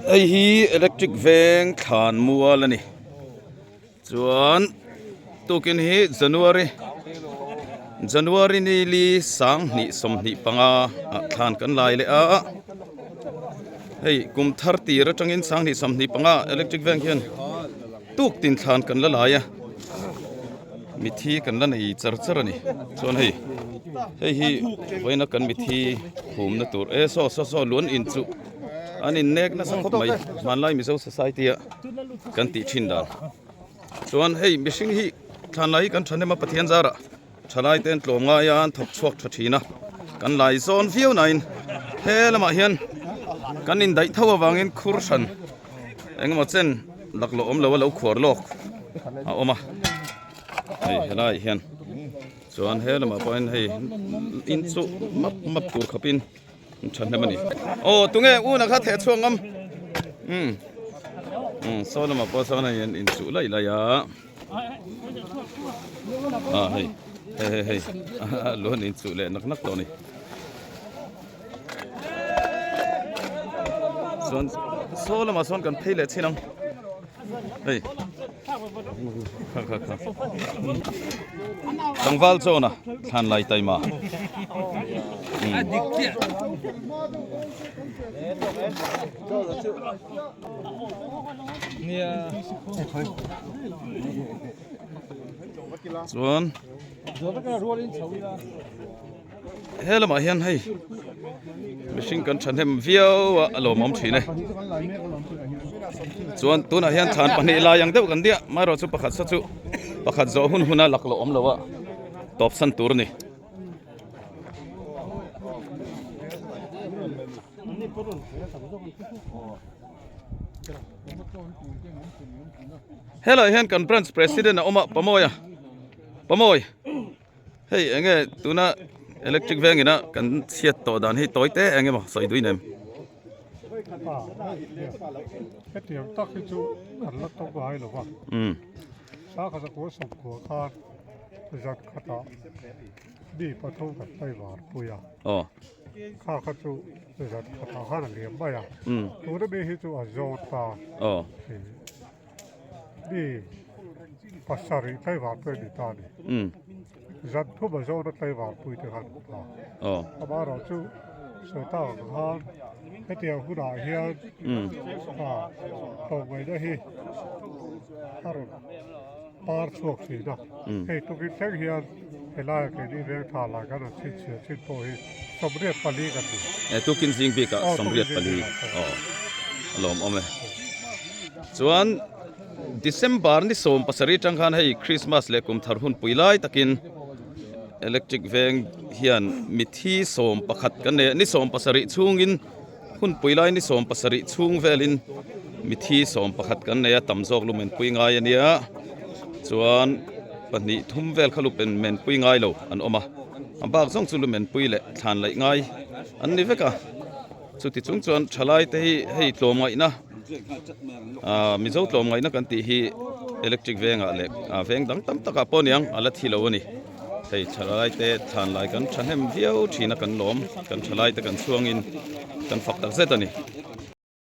Hei hi electric veng thlan mual a ni chuan tukin hi january january ni li 2025 ah thlan kan lai leh a hei kum thar tir atangin 2025 electric veng hian tuk tin thlan kan la lai a. Mithi kan la nei char char a ni chuan hei hei hi vawiina kan mithi phumna tur e saw saw saw luan in chu an in nek nasa khawp mai hmanlai mizo society a kan tih thin dan chuan hei mihring hi thlanlai hi kan thahnem a Pathian zarah thalai te an tlawm ngai a an thawk chhuak tha thin a kan lai zawn viau nain he lamah hian kan indaih tho avangin khur hran Engemaw chen laklawh awm lo a lo khuar lawk a awm a hei helaiah hian chuan he lamah pawhin hei in chu map map tur khawpin an thahnem a ni aw tunge una kha theh chhuak ngam umm umm saw lamah pawh sawn hei an inchuh laih laih a ah hei hei hei hei lu an inchuh leh nak nak tawh a ni. Chuan saw lamah sawn kan phei leh chin ang hei kha kha kha tlangval chawn a thlan lai taima chuan He lamah hian hei mihring kan thahnem viau a a lawmawm thin e chuan tunah hian thlan pahnih lai ang deuh kan diah amaherawh chu pakhat saw chu pakhat zawh hun huna laklawh awm lo a tawp san tur a ni. Helaiah hian kan branch president a awm a Pamawia Pamawi. Hei enge tuna electric veng ina kan chhiat tawh dan hi tawi te eng emaw sawi duin em? Hetiang tak hi chu kan la tawk ngai lo va. Umm. Sangha zakua sawmkua khan zan khatah mi pathum kan tlaivar pui a. Aw. Kha kha chu zan khatah khan a liam mai a. Umm. Tuna mi hi chu a zawt ta. Aw. Mi pasarih tlaivar pawh a ni ta a ni. Zan thuma zawna tlaivar pui te khan an ta. Amaherawh chu sawi tak ang khan hetiang hunah hian tlawmngaihna hi a rawn par chhuak thin a. Hei tukin thleng hian helaiah keini vengtha lai kan rawn chhinchhiah chin pawh hi 84 kan ni. Tukin zing bikah 84. Aw a lawmawm e. Chuan December ni 17 tang khan hei Christmas leh kum thar hun pui lai takin electric veng hian mithi 11 kan nei a, ni 17 chhungin hun pui lai ni 17 chhung velin mithi 11 kan nei a, tam zawk lu men pui ngai a nia. Chuan pahnih thum vel kha lu men pui ngai lo an awm a, a bak zawng chu lu men pui leh thlan laih ngai an ni vek a. Chuti chung chuan thalai te hi hei tlawmngaihna ah Mizo tlawmngaihna kan tih hi electric vengah leh ah veng dang tam takah pawh aniang a la thi lo a ni. Hei thalai te thlan lai kan thahnem viau thin a kan lawm kan thalai te kan chhuangin kan fak tak zet a ni.